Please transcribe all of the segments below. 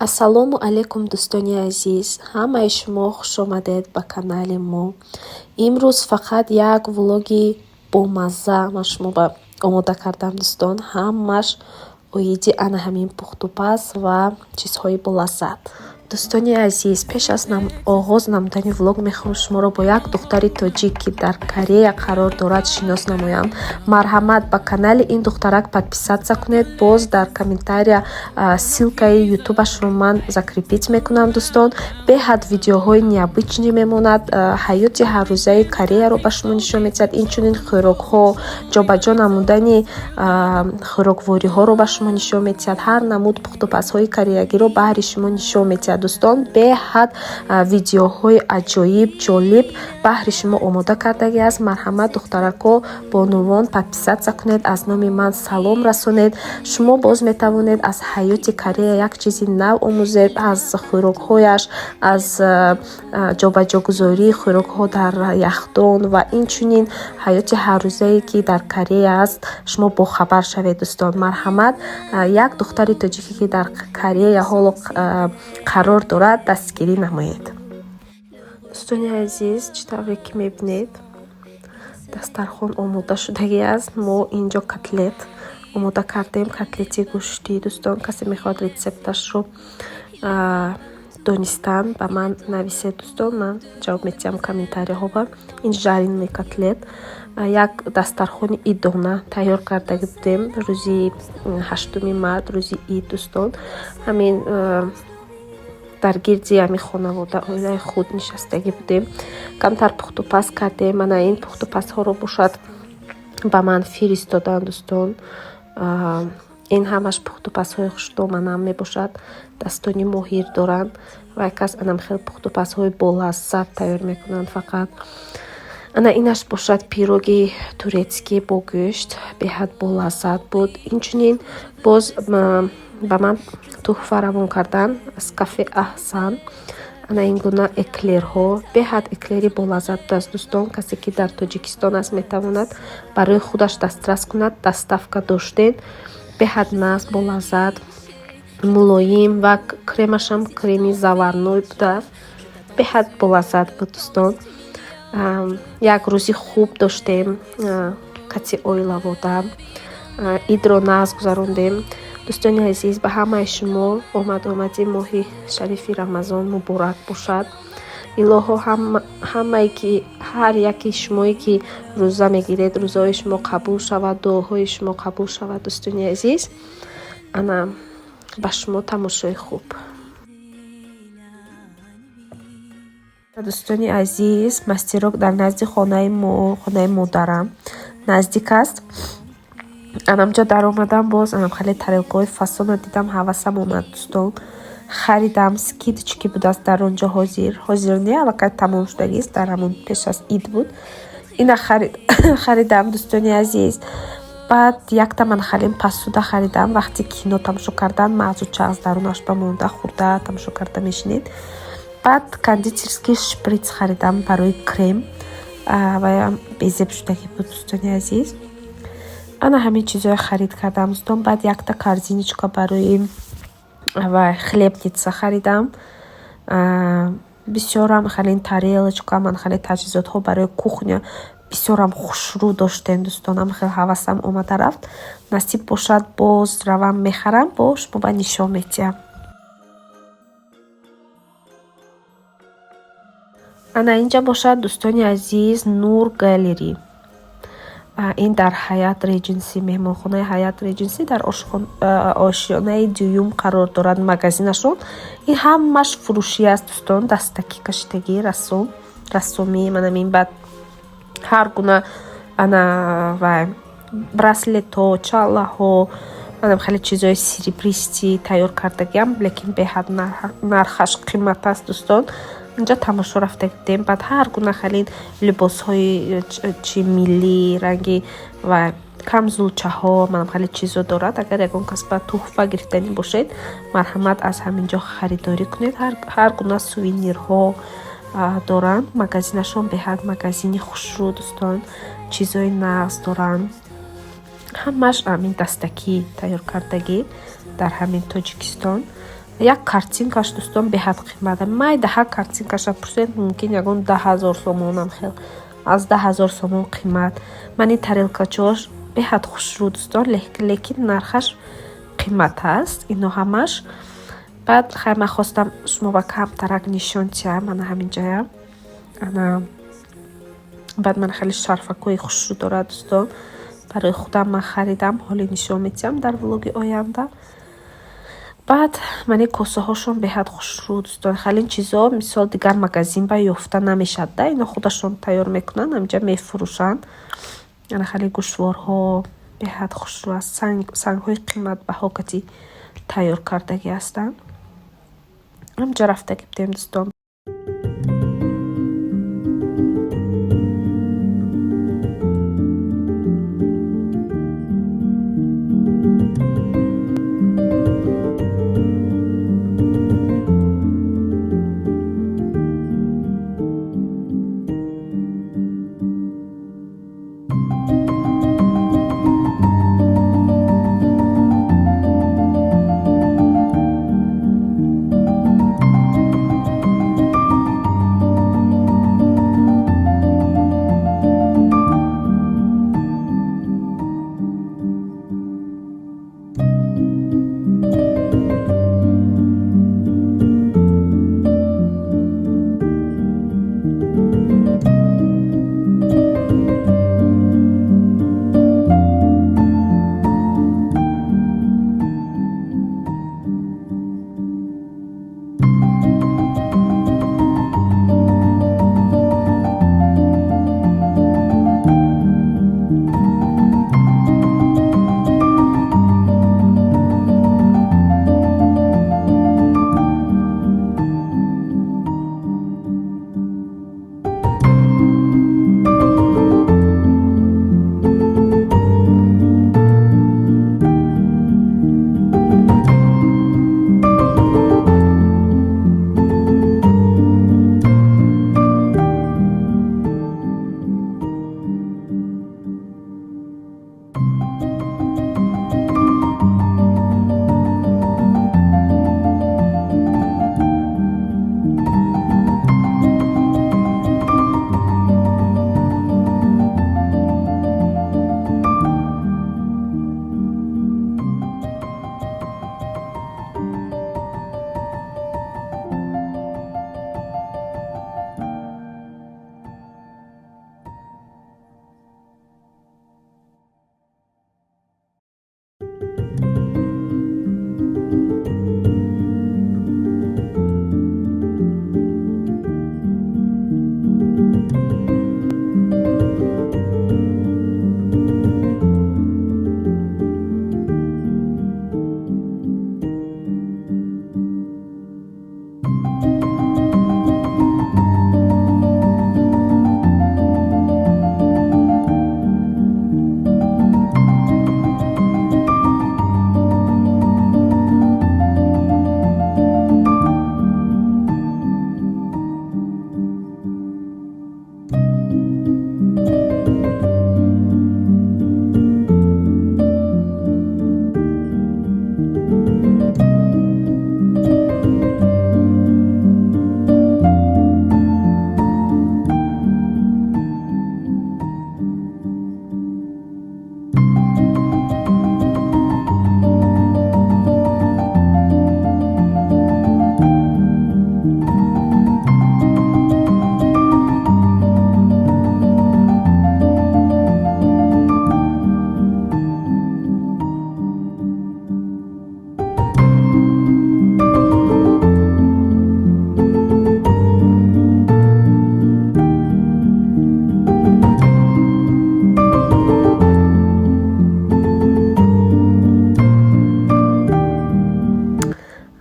Ассалому алайкум, дӯстони азиз! Ҳамаи шумо хушомадед ба канали мо. Имрӯз фақат як влоги бомазза ман шумо ба омода кардам, дӯстон. Ҳамаш оиди ана ҳамин пухтупаз ва чизҳои болаззат. Дӯстони азиз, пеш аз оғоз намудани влог мехоҳам шуморо бо як духтари тоҷик, ки дар Корея қарор дорад, шинос намоям. Марҳамат, ба канали ин духтарак подписаться кунед. Боз дар комментария ссылкаи ютубашро ман закрепить мекунам, дӯстон. Беҳад видеоҳои необычный мемонад, ҳаёти ҳаррӯзаи Кореяро ба шумо нишон медиҳад, инчунин хӯрокҳо, ҷобаҷо намудани хӯроквориҳоро ба шумо нишон медиҳад, ҳар намуд пухтупазҳои кореягиро баҳри шумо нишон медиҳад. Дӯстон, беҳад видеоҳои аҷоиб, ҷолиб баҳри шумо омода кардагӣ аст. Марҳамат, духтарако, бонувон, подписаться кунед, аз номи ман салом расонед. Шумо боз метавонед аз ҳаёти Корея як чизи нав омӯзед, аз хӯрокҳояш, аз ҷобаҷогузории хӯрокҳо дар яхдон ва инчунин ҳаёти ҳаррӯзае, ки дар Корея аст, шумо бохабар шавед. Дӯстон, марҳамат, як духтари тоҷике, ки дар Корея ҳоло қарор дорад, дастгирӣ намоед. Дӯстони азиз, чӣ тавре ки мебинед, дастархон омода шудагӣ аст. Мо инҷо котлет омода кардем, котлети гӯштӣ. Дӯстон, касе мехоҳад рецепташро донистан, ба ман нависед, дӯстон, ман ҷавоб медиҳам комментарияҳоба. Ин жареный котлет. Як дастархони идона тайёр кардагӣ будем рӯзи 8-уми март, рӯзи ид. Дӯстон, ҳамин дар гирди ҳамин хонавода, оилаи худ нишастагӣ будем, камтар пухтупаз кардем. Ана ин пухтупазҳоро бошад, ба ман фиристоданд, дӯстон. Ин ҳамаш пухтупазҳои хушдоманам мебошад, дастони моҳир доранд ва кас анам хел пухтупазҳои болаззат тайёр мекунанд фақат. Ана инаш бошад пироги турецкий бо гӯшт, беҳад болаззат буд. Инчунин боз ба ман туҳфа равон кардан аз кафе Аҳсан ана ин гуна эклерҳо. Беҳад эклери болаззат будааст, дӯстон. Касе ки дар Тоҷикистон аст, метавонад барои худаш дастрас кунад, доставка доштен. Беҳад нағз, болаззат, мулоим ва кремашам креми заварной будааст, беҳад болаззат буд. Дӯстон, як рӯзи хуб доштем кати оилавода, идро нағз гузарондем. Дӯстони азиз, ба ҳамаи шумо омад-омади моҳи шарифи Рамазон муборак бошад. Илоҳо, ҳамае ки, ҳар яки шумое ки рӯза мегиред, рӯзаҳои шумо қабул шавад, дуоҳои шумо қабул шавад. Дӯстони азиз, ана ба шумо тамошои хуб. Дӯстони азиз, Мастерок дар назди хонаи мо, хонаи модарам наздик аст. Анамҷо даромадам, боз анам хеле тарелкаҳои фасона дидам, ҳавасам омад, дӯстон, харидам. Скидочки будааст дар он ҷо. Ҳозир, ҳозир не, аллакай тамом шудагист, дар ҳамон пеш аз ид буд. Ина харидам, дӯстони азиз. Баъд якта ман халим посуда харидам, вақти кино тамошо кардан мағзу чағз дарунаш ба монда, хӯрда, тамошо карда мешинед. Баъд кондитерский шприц харидам барои крем, ваям безеб шудагӣ буд. Дӯстони азиз, ана ҳамин чизҳое харид кардам, дӯстон. Баъд якта корзиночка барои ва хлебница харидам. Бисёрам халин тарелочка, ман хеле таҷҳизотҳо барои кухня бисёрам хушрӯ доштем, дӯстон. Ам хел ҳавасам омада рафт. Насиб бошад, боз равам, мехарам, бо шумо ба нишон медиҳам. Ана инҷа бошад, дӯстони азиз, Нур Галери. Ин дар Ҳаят Реҷенси, меҳмонхонаи Ҳаят Реҷенси, дар ошёнаи дуюм қарор дорад магазинашон. Ин ҳамаш фурӯшӣ аст, дӯстон, дастакӣ кашидагӣ, рассом, рассомӣ. Манам ин баъд ҳар гуна ана вай браслетҳо, чаллаҳо, манам хеле чизҳои серебристый тайёр кардагиам, лекин беҳад нархаш қимат аст, дӯстон. Инҷо тамошо рафта будем. Баъд ҳар гуна халин либосҳои чи миллӣ, ранги ва камзулчаҳо, манам хеле чизо дорад. Агар ягон кас ба туҳфа гирифтанӣ бошед, марҳамат, аз ҳамин ҷо харидорӣ кунед. Ҳар гуна сувенирҳо доранд. Магазинашон беҳад магазини хушрӯ, дӯстон, чизҳои нағз доранд, ҳамаш ҳамин дастакӣ тайёр кардагӣ дар ҳамин Тоҷикистон. Як картинкаш, дӯстон, беҳад қимат. Майдаҳа картинкаша пурсед, мумкин ягон 10 000 сомонам хел, аз 10 000 сомон қимат. Ман ин тарелкачаош беҳад хушрӯ, дӯстон, лекин нархаш қимат аст ино ҳамаш. Баъд хай, ман хостам шумо ба камтарак нишон диҳам. Ана ҳаминҷая, ана баъд ман хеле шарфакҳои хушрӯ дорад, дӯстон. Барои худам ман харидам, ҳоле нишон медиҳам дар влоги оянда. Баъд мани косаҳошон беҳад хушрӯ, дӯстон. Хеле ин чизо, мисол, дигар магазин ба ёфта намешавад да, ино худашон тайёр мекунанд, ҳаминҷа мефурӯшанд. Ана хеле гӯшворҳо беҳад хушрӯ аст, сангҳои қиматбаҳо кати тайёр кардагӣ ҳастанд. Ҳаминҷа рафтагӣ будем, дӯстон.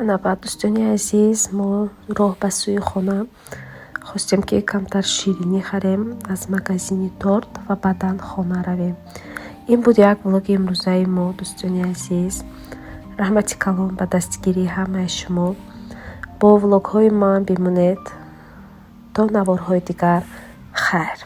Ана баъд, дӯстони азиз, мо роҳ ба сӯи хона хостем, ки камтар ширинӣ харем аз магазини торт ва баъдан хона равем. Ин буд як влоги имрӯзаи мо, дӯстони азиз. Раҳмати калон ба дастгирии ҳамаи шумо. Бо влогҳои ман бимонед. То наворҳои дигар, хайр.